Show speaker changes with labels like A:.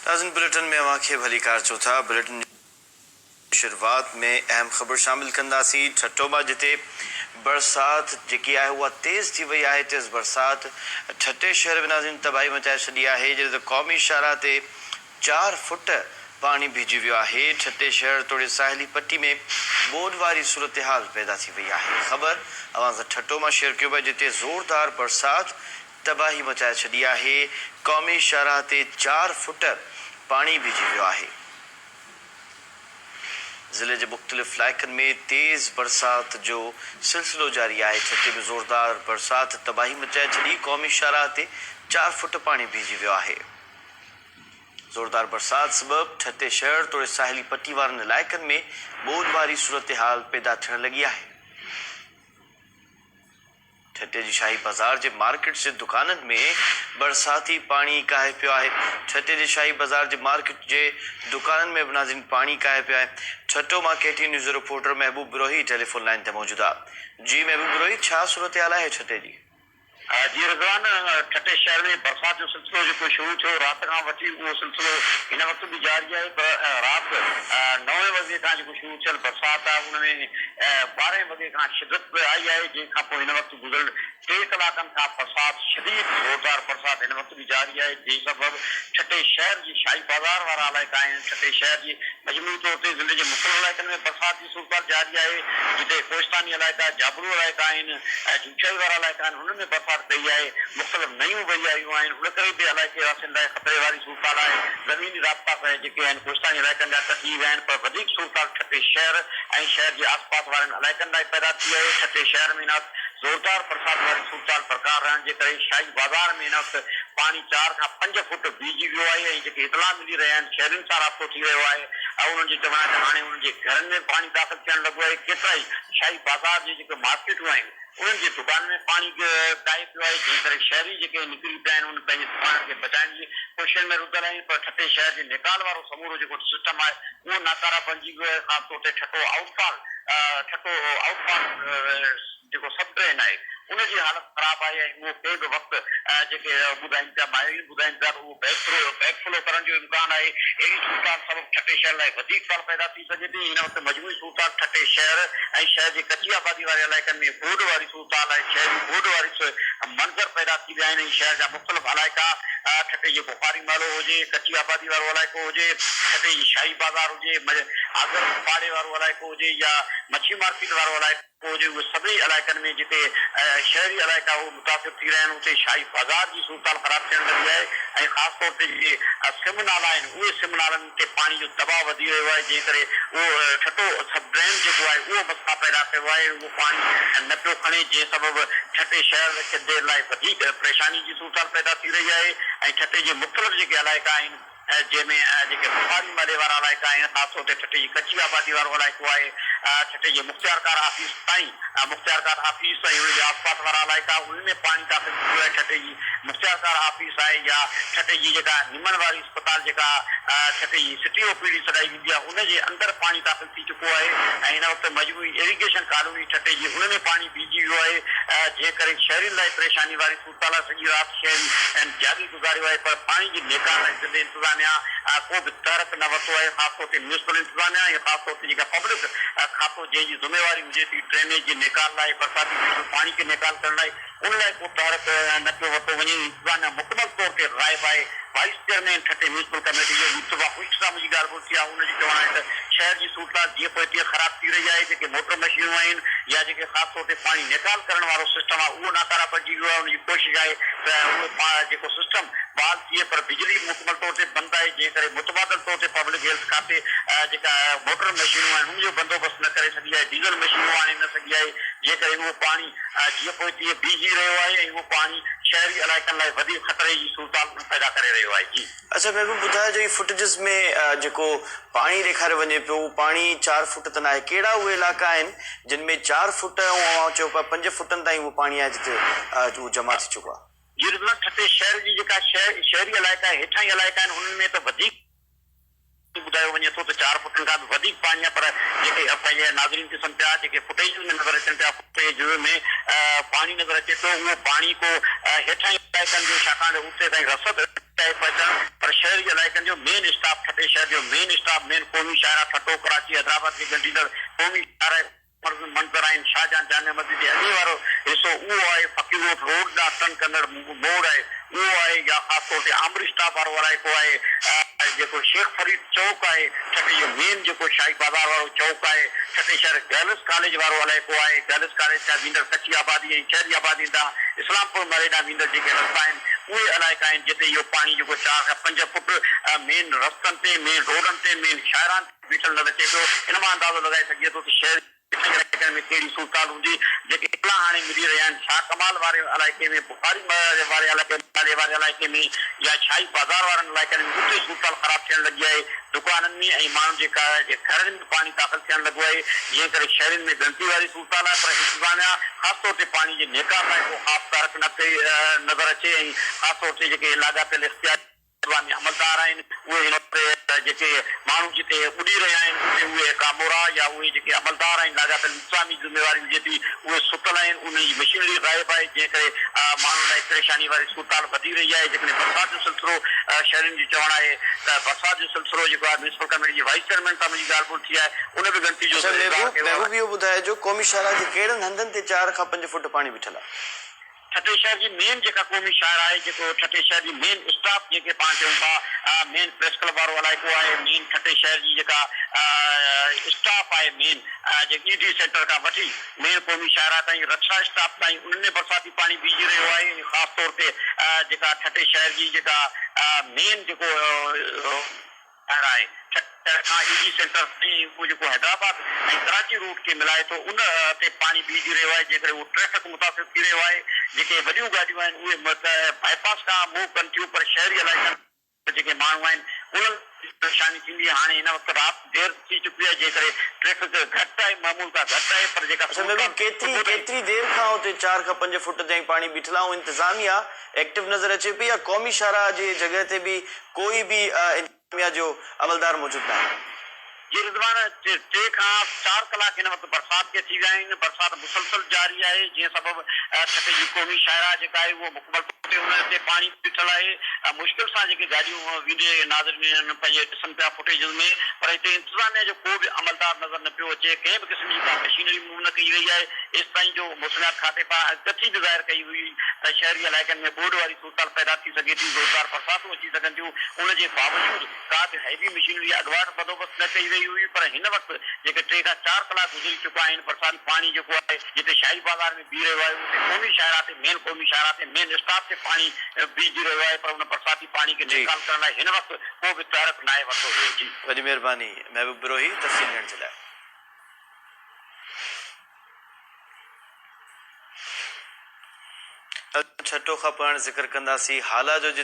A: ناظرين بليٽن ۾ اوهان کي ڀليڪار چئون ٿا. بليٽن جي شروعات ۾ اهم خبر شامل ڪنداسين. ٺٽو مان جتي برسات جيڪي آهي اها تيز ٿي وئي آهي. تيز برسات ٺٽي شهر ۾ ناظرين تباهي مچائي ڇڏي آهي. جڏهن ته قومي شاهراهه تي چار فٽ پاڻي بيهجي ويو آهي. ٺٽي شهر توڙي ساحلي پٽي ۾ ٻوڏ واري صورتحال پيدا ٿي وئي آهي. خبر اوهان سان ٺٽو مان شيئر ڪيو پيا جتي زوردار برسات تباهي مچائي ڇڏي آهي، قومي شاهراهه تي چار فٽ پاڻي بيهجي ويو آهي. ضلعي جي مختلف علائقن ۾ تيز برسات جو سلسلو جاري آهي، ٺٽي ۾ زوردار برسات تباهي مچائي ڇڏي، قومي شاهراهه تي چار فٽ پاڻي بيهجي ويو آهي. زوردار برسات سبب ٺٽي شهر توڙي ساحلي پٽي وارن علائقن ۾ ٻوڏ واري صورتحال پيدا ٿيڻ لڳي آهي. ٺٽي جي شاهي بازار جي مارڪيٽ جي دڪانن ۾ برساتي پاڻي ڪاهي پيو آهي. ٺٽي جي شاهي بازار جي مارڪيٽ جي دڪانن ۾ به ناظرين پاڻي ڪاهي پيو آهي. ٺٽو مان K T news reporter Mehboob Brohi telephone line تي موجود آ. جي محبوب بروهي ڇا صورتحال آهي ٺٽي جي؟
B: جي رضوان، ٺٽي شهر ۾ برسات جو سلسلو جيڪو شروع ٿيو رات کان وٺي اهو سلسلو هن وقت به جاري آهي پر رات نوين وڳي کان جيڪو شروع ٿيل برسات آهي ان ۾ ٻارهين وڳي کان شدت به آئي آهي جنهن کان پوء هن وقت گذريل ٽي ڪلاڪن کان برسات شديد زوردار برسات هن وقت به جاري آهي جنهن سبب ٺٽي شهر جي شاهي بازار وارا علائقا آهن ٺٽي شهر جي مجموعي طور تي ضلعي جي مختلف علائقن ۾ برسات جي صورتحال جاري آهي جتي ڪوهستاني علائقا جابلو علائقا آهن ۽ اوچائي وارا علائقا آهن انهن ۾ برسات پئي آهي مختلف نيون وهي آيون آهن ان ڪري به علائقي واسين لاء خطري واري صورتحال آهي زميني رابطا جيڪي آهن ڪوهستاني علائقن جا ٽٽي ويا آهن پر وڌيڪ صورتحال ٺٽي شهر ۽ شهر جي آس پاس وارن علائقن لاء پيدا ٿي آهي ٺٽي شهر ۾ هن وقت زوردار برسات واري صورتحال برقرار رهڻ جي ڪري شاهي بازار ۾ هن وقت پاڻي چار کان پنج فوٽ بيهجي ويو آهي ۽ جيڪي اطلاع ملي رهيا آهن شهرين سان رابطو ٿي رهيو آهي ۽ انهن جو چوڻ آهي ته هاڻي انهن جي گهرن ۾ به پاڻي داخل ٿيڻ لڳو آهي ڪيترائي شاهي بازار جي جيڪي مارڪيٽون آهن انهن جي دڪانن ۾ پاڻي ڪاهي پيو آهي، جنهن ڪري شهري جيڪي نڪري پيا آهن انهن پنهنجي دڪانن کي بچائڻ جي ڪوششن ۾ رڌل آهن پر ٺٽي شهر جي نيڪال وارو سمورو جيڪو سسٽم آهي اهو ناڪاره بڻجي ويو آهي خاص طور تي ٺٽو outfall Thatta outfall جيڪو سب ڊرين آهي ان جي حالت خراب آهي ۽ اهو ڪنهن به وقت جيڪي ٻڌائين پيا ماهرين ٻڌائين پيا ته اهو بيڪ ٿرو بيڪ فلو ڪرڻ جو امڪان آهي اهڙي صورتحال سبب ٺٽي شهر لاء وڌيڪ سوال پيدا ٿي سگهي ٿي. هن وقت مجموعي صورتحال ٺٽي شهر ۽ شهر جي ڪچي آبادي واري علائقن ۾ ٻوڏ واري صورتحال آهي. شهري ٻوڏ واري منظر پيدا ٿي ويا آهن ۽ شهر جا مختلف علائقا ٺٽي جي بخاري محلو هجي، ڪچي آبادي وارو علائقو هجي، ٺٽي جي شاهي بازار هجي، آذر پاڙي وارو علائقو هجي يا مڇي مارڪيٽ وارو علائقو هجي اهي سڀئي علائقن ۾ جتي شهري علائقا اهي متاثر ٿي رهيا آهن اتي شاهي بازار جي صورتحال خراب ٿيڻ لڳي آهي ۽ خاص طور تي جيڪي سم نالا آهن اهي سم نالن تي پاڻي جو دٻاء وڌي رهيو آهي جنهن ڪري اهو ٺٽو سب ڊرين جيڪو آهي اهو مسئلا پيدا ڪيو آهي اهو پاڻي نه پيو کڻي جنهن سبب ٺٽي شهر جي لاء وڌيڪ پريشاني جي صورتحال پيدا ٿي رهي آهي ۽ ٺٽي جي مختلف جيڪي علائقا آهن جنهن ۾ جيڪي بخاري محلي وارا علائقا آهن، خاص طور تي ٺٽي جي ڪچي آبادي وارو علائقو آهي، ٺٽي جي مختيارڪار آفيس تائين مختيارڪار آفيس ۽ ان جي آس پاس وارا علائقا انهن ۾ پاڻي داخل ٿي ويو آهي، ٺٽي جي مختيارڪار آفيس آهي يا ٺٽي جي جيڪا نمن واري اسپتال جيڪا ٺٽي جي سٽي او پي ڊي سڏائي ويندي آهي ان جي اندر پاڻي داخل ٿي چڪو آهي ۽ هن وقت مجموعي ايريگيشن ڪالوني ٺٽي جي ان ۾ پاڻي بيهجي ويو آهي جنهن ڪري شهرين لاء پريشاني واري تعاليٰ سڄي رات شهري جاڳي گذاريو آهي پر پاڻي جي نيڪال لاء ضلعي انتظاميا ڪو به تحرڪ نه ورتو آهي خاص طور تي ميونسپل انتظاميا ۽ خاص طور تي جيڪا پبلڪ کاتو جنهن جي ذميواري هجي ٿي ڊرينيج جي نيڪال لاء برساتي بيٺل پاڻي کي نيڪال ڪرڻ لاء ان لاء ڪو تحرڪ نه پيو ورتو وڃي انتظاميا مڪمل طور تي غائب آهي vice chairman Thatta municipal committee جو مصطفيٰ خشڪ سان منهنجي ڳالهه ٻولهه ٿي آهي ان جو چوڻ آهي ته شهر جي صورتحال جيئن پوء تيئن خراب ٿي رهي آهي جيڪي موٽر مشينون آهن يا جيڪي خاص طور تي پاڻي نيڪال ڪرڻ وارو سسٽم آهي اهو ناڪاره بڻجي ويو آهي ان جي ڪوشش آهي ته اهو جيڪو سسٽم بحال ٿئي پر بجلي به مڪمل طور تي بند آهي جنهن ڪري متبادل طور تي پبلڪ هيلٿ کاتي جيڪا موٽر مشينون آهن ان جو بندوبست نه ڪري سگهي آهي ڊيزل مشينون آڻي نه سگهي آهي جنهن ڪري اهو پاڻي جيئن پوء تيئن بيهي رهيو آهي ۽ اهو پاڻي شهري علائقن لاء وڌيڪ خطري جي صورتحال پڻ پيدا ڪري رهيو آهي. جي.
A: اڇا محبوب ٻڌايو جو هي فوٽيجز ۾ جيڪو پاڻي ڏيکاريو وڃي پيو اهو پاڻي چار فوٽ ته ناهي ڪهڙا اهي علائقا آهن جن ۾ چار فوٽ ۽ اوهان چيو پيا پنج فوٽن تائين اهو پاڻي آهي جتي اهو جمع ٿي چڪو آهي.
B: جي رضوان ٺٽي شهر جي جيڪا شهري علائقا هيٺاهين علائقا آهن انهن ۾ ته وڌيڪ. ٻڌايو وڃي ٿو ته چار فٽن کان به وڌيڪ پاڻي آهي پر جيڪي پنهنجي ناظرين ڏسن پيا جيڪي فوٽيجز ۾ نظر اچن پيا فوٽيجز ۾ پاڻي نظر اچي ٿو اهو پاڻي ڪو هيٺاهين علائقن جو ڇاڪاڻ جو اتي تائين رسد آهي پهچڻ پر شهري علائقن جو مين اسٽاپ ٺٽي شهر جو مين اسٽاپ مين قومي شاهراهه ٺٽو ڪراچي حيدرآباد کي ڳنڍيندڙ قومي شاهراهه منظر آهن شاهجهان جامع مسجد جي اڳئين وارو حصو اهو آهي فقير ڳوٺ روڊ ڏانهن ٽرن ڪندڙ موڙ آهي اهو آهي يا خاص طور تي آمري اسٽاپ وارو علائقو آهي جيڪو شيخ فريد چوڪ آهي ٺٽي جو مين جيڪو شاهي بازار وارو چوڪ آهي ٺٽي شهر گرلس ڪاليج وارو علائقو آهي گرلس ڪاليج کان ويندڙ ڪچي آبادي ۽ شهري آبادين ڏانهن اسلام پور مري ڏانهن ويندڙ جيڪي رستا آهن اهي علائقا آهن جتي اهو پاڻي جيڪو چار کان پنج فوٽ مين رستن تي مين روڊن تي مين شاهراهن تي بيٺل نظر اچي پيو ان مان اندازو لڳائي سگهجي ٿو ته شهري علائقن ۾ ڪهڙي صورتحال هوندي جيڪي اطلاع هاڻي ملي رهيا آهن شاهه ڪمال واري علائقي ۾ بخاري واري علائقي واري علائقي ۾ يا شاهي بازار وارن علائقن ۾ اتي صورتحال خراب ٿيڻ لڳي آهي دڪانن ۾ ۽ ماڻهن جي گهرن ۾ پاڻي داخل ٿيڻ لڳو آهي جنهن ڪري شهرين ۾ ڳڻتي واري صورتحال آهي پر انتظاميا خاص طور تي پاڻي جي نيڪال لاء ڪو خاص تحرڪ نه پئي نظر اچي ۽ خاص طور تي جيڪي لاڳاپيل اختياري انتظامي عملدار آهن اهي هن وقت جيڪي ماڻهو جتي ٻڏي رهيا آهن اتي اهي ڪامورا يا اهي جيڪي عملدار آهن لاڳاپيل انتظامي ذميواري هجي ٿي اهي ستل آهن انهن جي مشينري غائب آهي جنهن ڪري ماڻهن لاء پريشاني واري صورتحال وڌي رهي آهي جيڪڏهن برسات جو سلسلو شهرين جو چوڻ آهي ته برسات جو سلسلو جيڪو آهي ميونسپل ڪميٽي جي وائيس چيئرمين سان منهنجي ڳالهه ٻولهه ٿي آهي ان به ڳڻتي جو
A: اڇا
B: اظهار
A: محبوب
B: ڪيو آهي.
A: محبوب اهو ٻڌائجو قومي شاهراهه جي ڪهڙن هنڌن تي چار کان پنج فوٽ پاڻي بيٺل آهي؟
B: ٺٽي شهر جي مين جيڪا قومي شاهراهه آهي جيڪو ٺٽي شهر جي مين اسٽاپ جنهن کي پاڻ چئون ٿا مين پريس ڪلب وارو علائقو آهي مين ٺٽي شهر جي جيڪا اسٽاپ آهي مين جيڪي اي ڊي سينٽر کان وٺي مين قومي شاهراهه تائين رڪشا اسٽاپ تائين انهن ۾ برساتي پاڻي بيهجي رهيو آهي ۽ خاص طور تي جيڪا ٺٽي شهر جي جيڪا مين جيڪو ٺهرائي ٺٽي کان اي ڊي سينٽر تائين اهو جيڪو حيدرآباد ۽ ڪراچي روٽ کي ملائي ٿو ان تي پاڻي بيهجي رهيو آهي جنهن ڪري اهو ٽريفڪ متاثر ٿي رهيو آهي جيڪي وڏيون گاڏيون آهن اهي بائي پاس کان موو ڪن ٿيون پر شهري علائقن ۾ جيڪي ماڻهو آهن انهن کي پريشاني ٿيندي هاڻي هن وقت رات دير ٿي چڪي آهي جنهن ڪري ٽريفڪ گهٽ آهي معمول کان گهٽ آهي پر جيڪا
A: اڇا محبوب
B: صورتحال
A: ڪيتري
B: صبح تائين
A: ڪيتري دير کان اتي چار کان پنج فوٽ تائين پاڻي بيٺل آهي ۽ انتظاميا ايڪٽو نظر اچي پئي يا قومي شاهراهه جي جڳهه تي به ڪوئي به انتظاميا جو عملدار موجود ناهي.
B: جي رضوان ٽي کان چار ڪلاڪ هن وقت برسات کي ٿي ويا آهن، برسات مسلسل جاري آهي، جنهن سبب ٺٽي جي قومي شاهراهه جيڪا آهي اهو مڪمل طور تي ان تي پاڻي بيٺل آهي، مشڪل سان جيڪي گاڏيون ويندي ناظرين پنهنجي ڏسن پيا فوٽيجز ۾ پر هتي انتظاميا جو ڪو به عملدار نظر نه پيو اچي، ڪنهن به قسم جي ڪا مشينري موو نه ڪئي وئي آهي، ايستائين جو موسميات کاتي پاران اڳڪٿي به ظاهر ڪئي هئي ته شهري علائقن ۾ ٻوڏ واري صورتحال پيدا ٿي سگهي ٿي، زوردار برساتون اچي سگهن ٿيون، ان جي باوجود ڪا به هيوي مشينري اڳواٽ بندوبست نه ڪئي وئي هئي پر هن وقت جيڪي ٽي کان چار ڪلاڪ گذري چڪا آهن، برساتي پاڻي جيڪو آهي جتي شاهي بازار ۾ بيهي رهيو آهي اتي قومي شاهراهه تي مين قومي شاهراهه تي مين اسٽاپ تي پاڻي بيهجي رهيو آهي پر ان برساتي پاڻي کي
A: جي.
B: نيڪال ڪرڻ لاء هن وقت ڪو به تحرڪ ناهي ورتو ويو. جي.
A: وڏي مهرباني محبوب بروهي تفصيل ڏيڻ جي لاء. ڇٽو کان پاڻ ذڪر ڪنداسين هالا جو جتي.